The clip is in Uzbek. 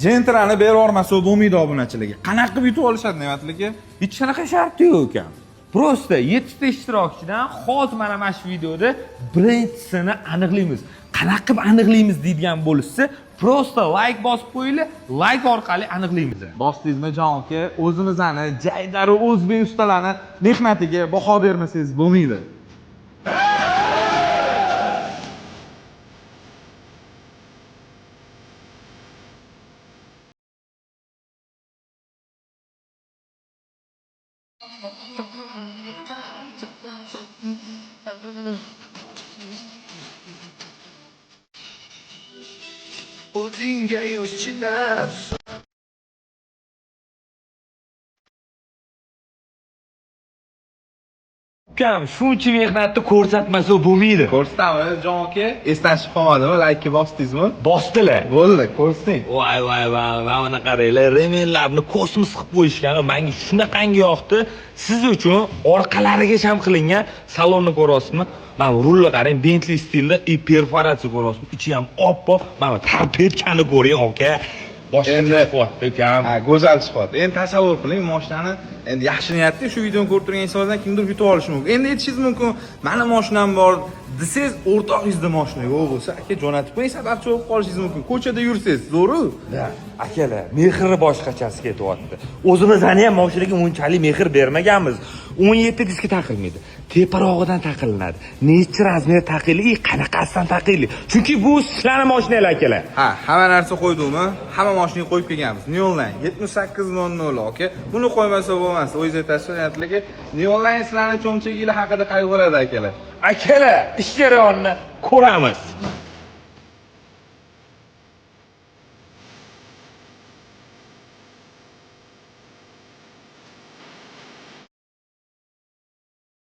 Gentrani berib yubormasa bo'lmaydi obunachilarga. Qanaqa qilib yutib olishadi Ne'matli aka? Hech qanaqa sharti yo'q ekan. Просто 7 ta ishtirokchidan hozir mana shu videoda birinchisini aniqlaymiz. Qanaqa qilib aniqlaymiz deydigan bo'lishsa, просто like bosib qo'yinglar, like orqali aniqlaymiz. Bosdingizmi, jon aka? O'zimizni jaydari o'zbek ustalarni mehnatiga baho bermasangiz bo'lmaydi. O'zingga yuz chidab. Ukam, shuncha mehnatni ko'rsatmasa bo'lmaydi. Ko'rsatamiz, jon aka. Esdan chiqib qolmadimi? Laykka bosdingizmi? Bosdilar. Bo'ldi, ko'rsating. Voy voy voy, mana buni qaranglar, remenlarni kosmos qilib qo'yishgan. Menga shunaqangi yoqdi. Siz uchun orqalariga ham qilingan salonni ko'ryapsizmi? Mana bu rulni qarang, Bentley stilda и perforatsiya ko'ryapsizmi? Ichi ham oppoq. Mana bu tarpetkani ko'ring, aka. Boshqa Endi- chiqyapti ukam. Ha, go'zal chiqyapti. Endi tasavvur qiling, mashinani endi yaxshi niyatda shu videoni ko'rib turgan insonlardan kimdir yutib olishi mumkin. Endi aytishingiz mumkin, mani mashinam bor desangiz, o'rtog'ingizda mashina yo'q bo'lsa, aka jo'natib qo'ying, sababchi bo'lib qolishingiz mumkin. Ko'chada yursangiz, zo'ru. Da, akalar, mehri boshqachasi ketyapti. O'zimizni ham mashinaga unchalik mehr bermaganmiz. 17 diska taqilmaydi. Teparog'idan taqilinadi. Necha razmer taqilli, qanaqasidan taqilli. Chunki bu sizlarning mashinanglar, akalar. Ha, hamma narsa qo'ydikmi? Hamma mashinaga qo'yib kelganmiz. Neonline 7800 aka. Buni qo'ymasa bo'lmas. O'zingiz aytasiz, Ne'matli aka. Neonline sizlarning cho'nchaginglar haqida qayg'uradi akalar. Akalar, ish jarayonini ko'ramiz.